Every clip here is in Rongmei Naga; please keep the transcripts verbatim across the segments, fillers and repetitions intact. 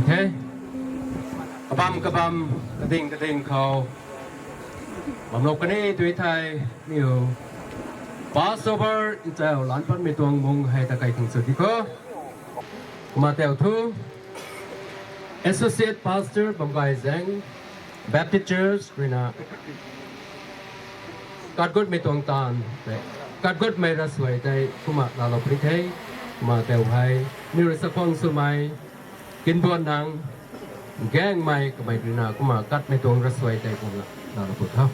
Kabam kabam, kading kading khou bamlou kani tui thei, niw Passover ntau lan patmei tuang mung hei ta kai khang sw di kho. Kumna tau thu, Associate Pastor Bamgay Zaeng, Baptist Church ruina katgutmei tuang taanv, katgutmei ravsuai tei kumna laalou puni the. Kumna tau hei, niw rui chakhwang swmei Kinbuan Nang Gaengmei kamei ruina kumna katmei tuang ravsuai tei kumna laalou puni tho.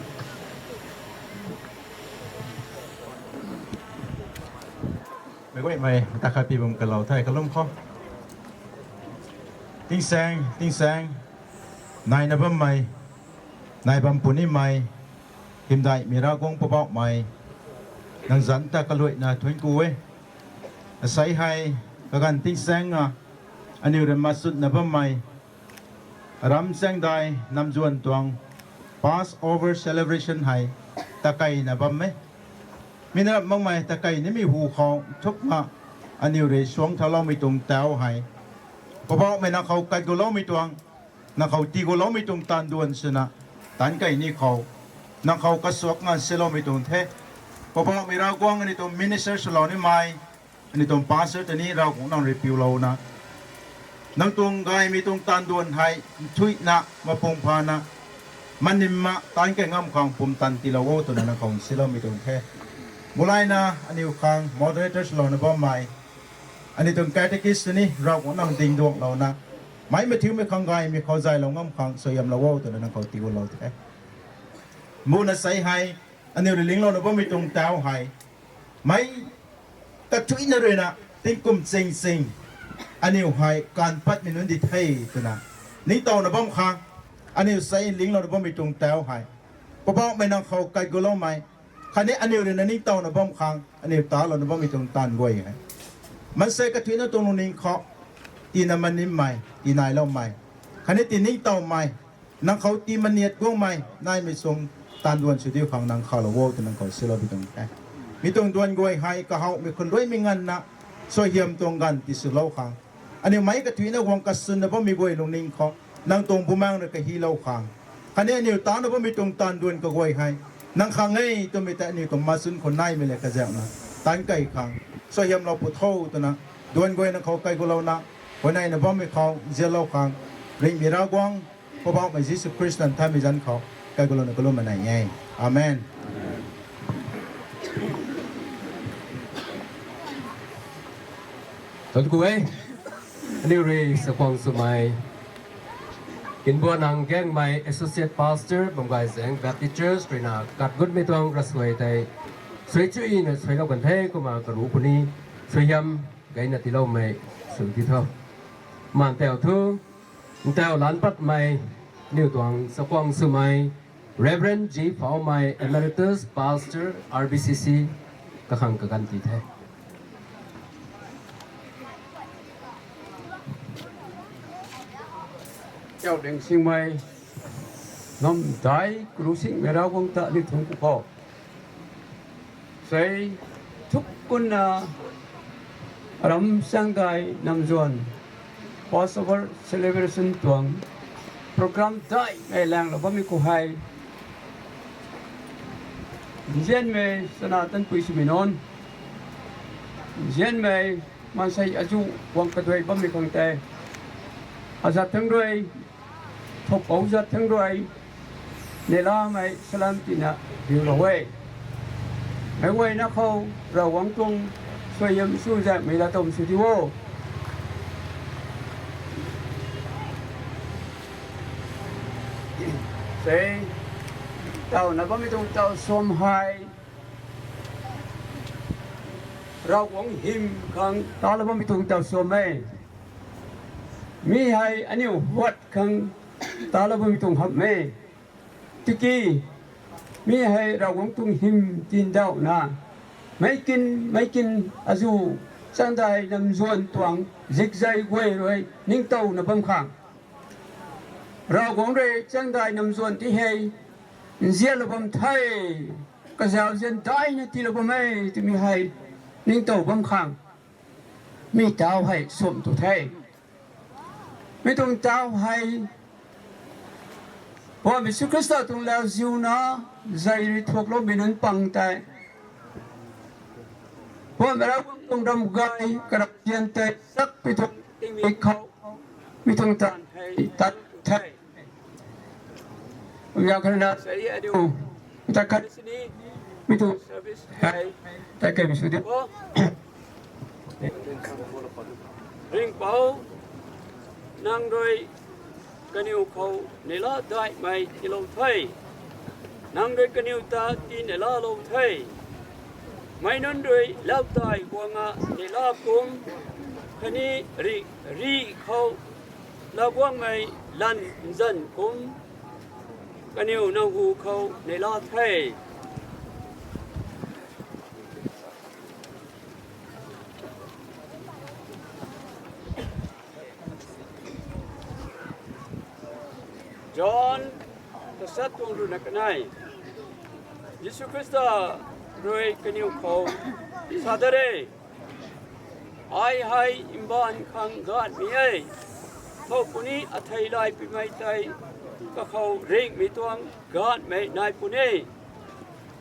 Meic guaymei, ta khat pi bam kalou the kalum khou. Tingsaeng, tingsaeng, naina bammei, nai bam punimei, hymdaihmei Ravguangc Poubauhmei, nang zanc ta kaluaina thuanc ku e. Asei hei, kaganv tingsaeng a, aniw rui machutna bammei, aram Chaengdai Namzuan tuang Passover celebration hei takeina bam e. Mi na rap makmei takei nimei hu khou thukna, aniw rui suang thauloumei tuang tau hei, Poubauhmei nang khou kat guloumei tuang, nang khou tii guloumei tuang taanv duan swna, taanc kei ni khou, nang khou kasuak nganv siloumei tuang the. Poubauhmei Ravguangc, aniw tuang minister swlou nimei, aniw tuang pastor ta ni Ravguangc nang rui piulouna, nang tuang gaymei tuang taanv duan hei nthuihna, mapung phana, manim ma taanc kei ngam khang pumtan tiilou o twna nang khou siloumei tuang the. Mulaina aniw khang moderator swlouna bammei, aniw tuang catechist ta ni Ravguangc nang dingduanglouna, meic mathiumei khang gaymei khou zaylou ngam khang suaihiamlou o twna nang khou tii gulou the. Muna sei hei, aniw rui linglouna bammei tuang tau hei, meic kathuicna ruina tingkum ching ching aniw hei kaanv patmei nunc di the twna ningtowna bam khang, aniw sei linglouna bammei tuang tau hei, Poubauhmei nang khou kat guloumei, khatni aniw ruina ningtowna bam khang aniw talouna bammei tuang taanv guay hei, maansei kathuicna tuang lungning khou tiina manimmei, tii nailoumei, khatni tii ningtowmei, nang khou tii maniat guangmei naimei sung taanv duan sw diu khang nang khalou o twna nang khou silou bi tuang the. Mi tuang duan guay hei kahawmei khunluaimei nganvna suaihiam tuang ganv tiswlou khang, aniw meic kathuicna guang kasunna bammei guay lungning khou nang tuang Bumaengh rui kahilou khang, khatni aniw tana bammei tuang taanv duan kaguay hei nang khang e twmei tei aniw tuang machun khou naimei le kazaekna taanc kei khang suaihiamlou pw tho twna, duan guay nang khou kai gulouna, huayneina bammei khou nzianlou khang, ringhmei Ravguangc, Poubauhmei Jisu Khrista nthanmei zanc khou kai gulouna kalummei nai e. Amen. Thuanc ku e. Aniw rui chakhwang swmei Kinbuan Nang Gaengmei, Associate Pastor, Bamgay Zaeng Baptist Church ruina katgutmei tuang ravsuai tei suai chuina suailou kan the. Kumna karuc puni suaihiam gayna tiiloumei sw di tho. Maan tau thu, ntau lan patmei, niw tuang chakhwang swmei Reverend G Phaomei, Emeritus Pastor, R B C C, kakhang kaganv ti the. Tau ding singmei, namdai kru singmei Ravguangc ta ni thuanc ku khou, sei thuk kunna aram Chaengdai Namzuan Passover celebration tuang program daihmei langlou bammei khou hei, nzianmei chana tanpui swmei nunc, nzianmei maansei azuh guang kaduai bammei khang tei, azat thangc rui, thowpou zat thangc rui, neilamei salam tina riulou e. Meic guayna khou Ravguangc tuang suaihiam swzaenghmei lat tum sw di o. Sei, tawna bammei tuang taw suam hei, Ravguangc hym khang talou bammei tuang taw suam e. Mi hei aniu huat khang talou bammei tuang hamh e. Tiki, mi hei Ravguangc tuang hym tindauhna, meic kin, meic kin azuh Chaengdai Namzuan tuang zikzei guay rui ningtowna bam khang, Ravguangc rui Chaengdai Namzuan ti hei nzianlou bam the, kazauh zian daihna tiilou bam e twmei hei ningtow bam khang, mi taw hei sumh tu the. Mi tuang tau hei, Pu Jisu Khrista tuang lauziuna, zei rui thuakloumei nunc pang tei, Pu Ravguangc tuang ram gay, karap tian tei, sak pi tuang tingmik khou, mi tuang tan hei, tan the. Kumna kharna sei aniu, ta khat sini, mi tuang service hei, ta kei mi sw di. Ringhpouc, nang rui kaniw khou neihla daihmei tiilou the. Nang rui kaniw ta tii neihlalou the. Meic nunc rui lautai guang a neihla kum, khatni rih, rih khou lauguangmei lan nzan kum, kaniw nang hu khou neihla the. John, kasat tuang ruhna kanei. Jisu Khrista rui kaniw khou sa dat re, ai hei mbaanv khang gaanhmei e. Thow puni athei laipuimei tei kakhou ringhmei tuang gaanhmei nai puni.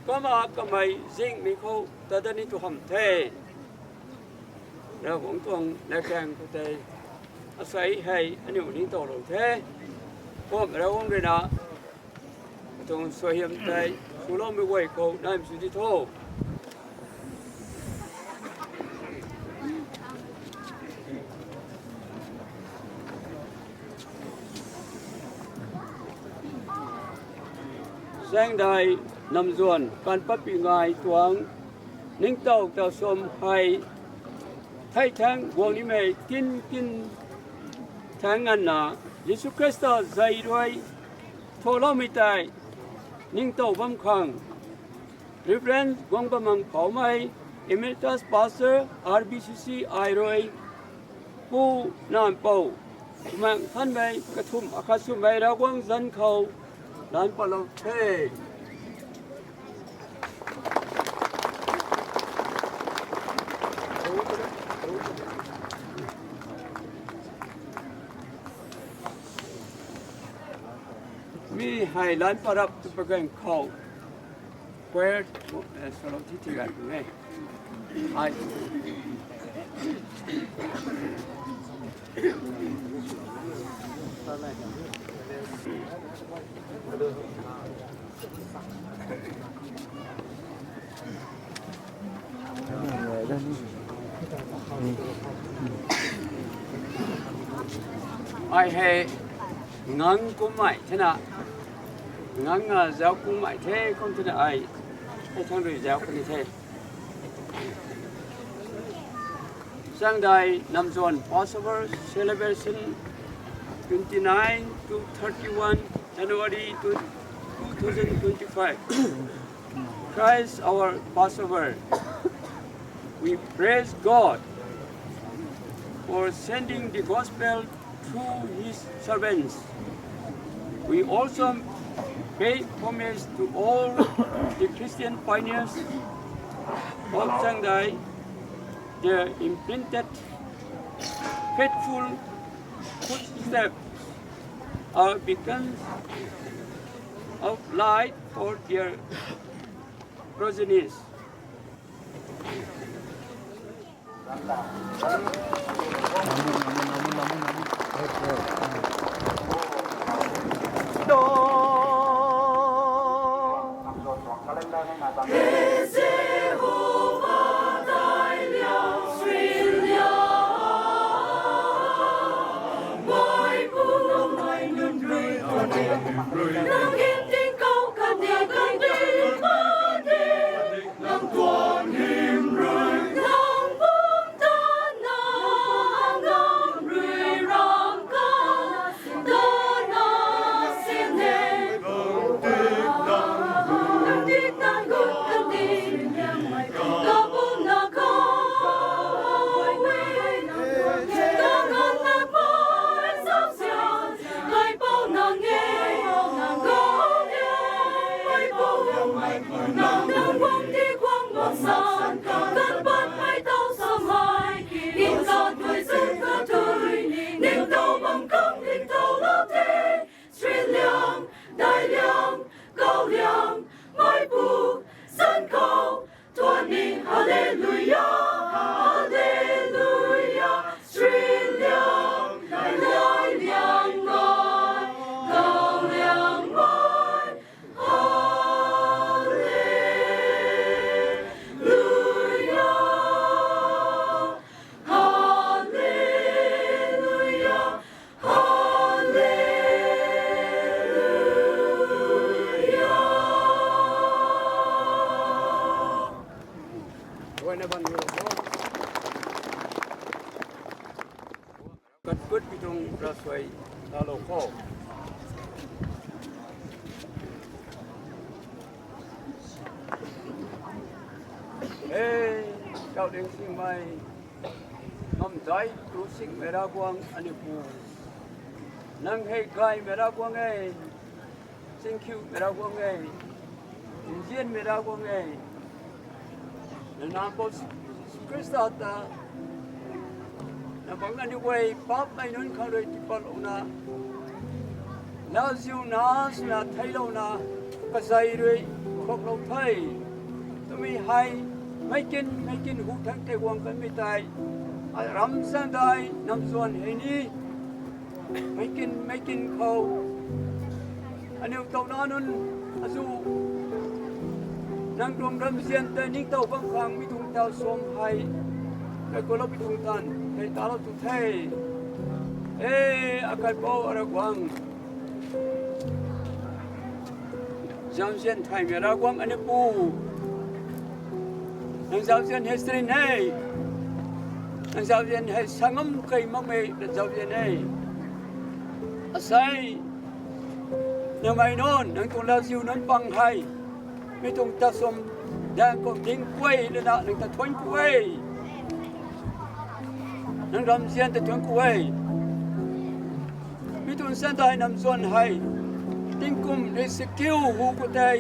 Kumna kamei zinghmei khou ta dat ni tu hamh the. Ravguangc tuang latkaeng khou tei asei hei aniu ningtowlou the. Kum Ravguangc rui na tuang suaihiam tei swloumei guay khou naimei sw di tho. Zaengdai namzuan kan patpui ngai tuang ningtow tawsam hei thei thaeng guang nimei kin kin thaeng nganvna Jisu Khrista zei rui thuakloumei tei ningtow bam khang Reverend Guangbamang Phoumei, Emeritus Pastor, R B C C ai rui, Pu Nampou, Bumaengh Nthanmei kathumh akhat swmei Ravguangc zanc khou laan patlou the. Mi hei laan parap tu pagaeng khou. Choir, eh, solo ti ti gat ne. Ai. Ai hei ngang kummei thena, ngang a zauc kummei the kum thena ai, ai thang rui zauc kani the. Zaengdai namzuan Passover celebration, twenty-nine to thirty-one January two thousand twenty-five. Christ our Passover. We praise God for sending the gospel through his servants. We also pay homage to all the Christian pioneers of Zaengdai. Their imprinted faithful footsteps are beacons of light for their progenies. Guayna bam ni lo khou. Katkut pi tuang ravsuai talou khou. Ei, kau ding singmei, ngam zai tu singmei Ravguangc aniu Pu. Nang hei gaymei Ravguangc e, singkhiumei Ravguangc e, nzianmei Ravguangc e. Nang Nac Pou Jisu Khrista ta, nang bangc aniu guay paapmei nunc khang rui tiipatlouna, lauziuna swna theiclouna, kazei rui khuaklou the. Twmei hei, meic kin meic kin hu thangc tei guang kanmei tei, a ramchang dai namzuan hei ni, meic kin meic kin khou, aniu tow nac nunc azu, nang tuang ramzian tei ningtow bam khang mi tuang taw suam hei, kaikuloupui tuang taanv hei talou tu the. E, Akaipou Ravguangc, zauzian thaymei Ravguangc aniu Pu. Nang zauzian hei strin e. Nang zauzian hei sa ngam key makmei zauzian e. Asei, nangmei nunc, nang tuang lauziu nunc pang hei, mi tuang ta suam daeng khou ding kuay lana nang ta thuanc ku e. Nang ramzian ta thuanc ku e. Mi tuang sandai namzuan hei, tingkum rui sikiu hu khou tei,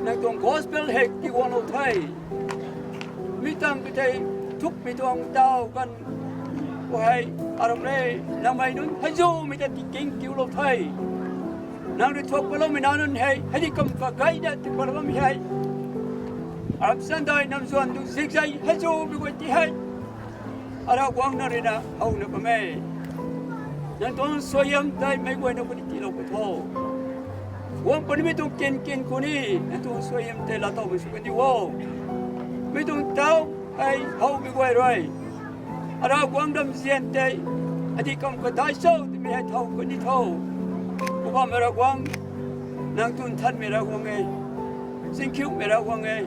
nang tuang gospel hei tiiguanglou the. Mi tang khou tei, thukmei tuang taw ganv khou hei, aram le, nangmei nunc hei zumei ta tiking kiulou the. Nang rui thuak paloumei nac nunc hei, hei di kam kagayna tiipatloumei hei, aram sandai namzuan tu zikzei hei zumei guay ti hei, Ravguangc nang rui na howna bam e. Nang tuang suaihiam tei meic guayna khou ni tiilou pw tho. Guang punimei tuang kin kin khou ni, nang tuang suaihiam tei laatowmei sw kan diu o. Mi tuang taw hei howmei guay rui, Ravguangc ramzian tei, adi kam kadai cho twmei hei thow kan ni tho. Poubauhmei Ravguangc, nang tuang nthanmei Ravguangc e, singkhiumei Ravguangc e.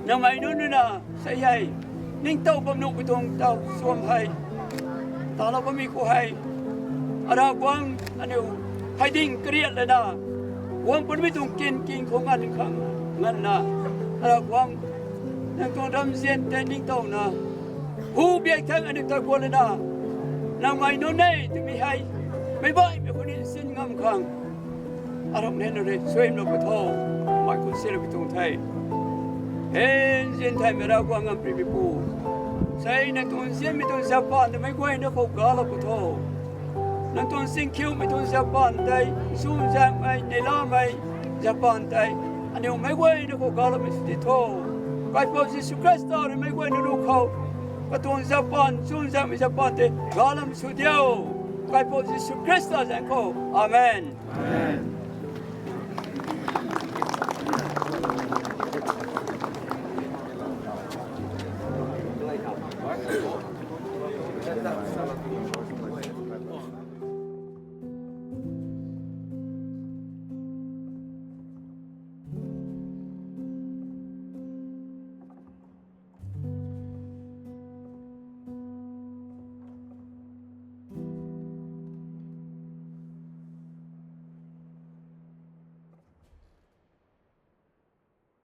Nangmei nunc rui na, sei hei, ningtow bam nuhmei tuang taw suam hei, talou bammei khou hei, Ravguangc aniu, hei ding kariat lana, guang punimei tuang kin kin khou nganv khang, nganvna, Ravguangc, nang tuang ramzian tei ningtowna, hu biak thangc aniu ta guan lana, nangmei nunc e twmei hei, meic baihmei khou ni sin ngam khang, aram le nang rui suaihiamlou pw tho, mei khou silou pw tuang the. He, nzian thaymei Ravguangc, ngamparymei Pu, sei nang tuang nzianmei tuang Japan tei meic guayna khou galou pw tho. Nang tuang singkhiumei tuang Japan tei, nchumhzaenghmei, neihlamei Japan tei, aniu meic guayna khou galoumei sw di tho. Kaipouc Jisu Khrista rui meic guayna ruc khou, katuang Japan, nchumhzaenghmei Japan tei galoumei sw diu. Kaipouc Jisu Khrista zaeng khou. Amen.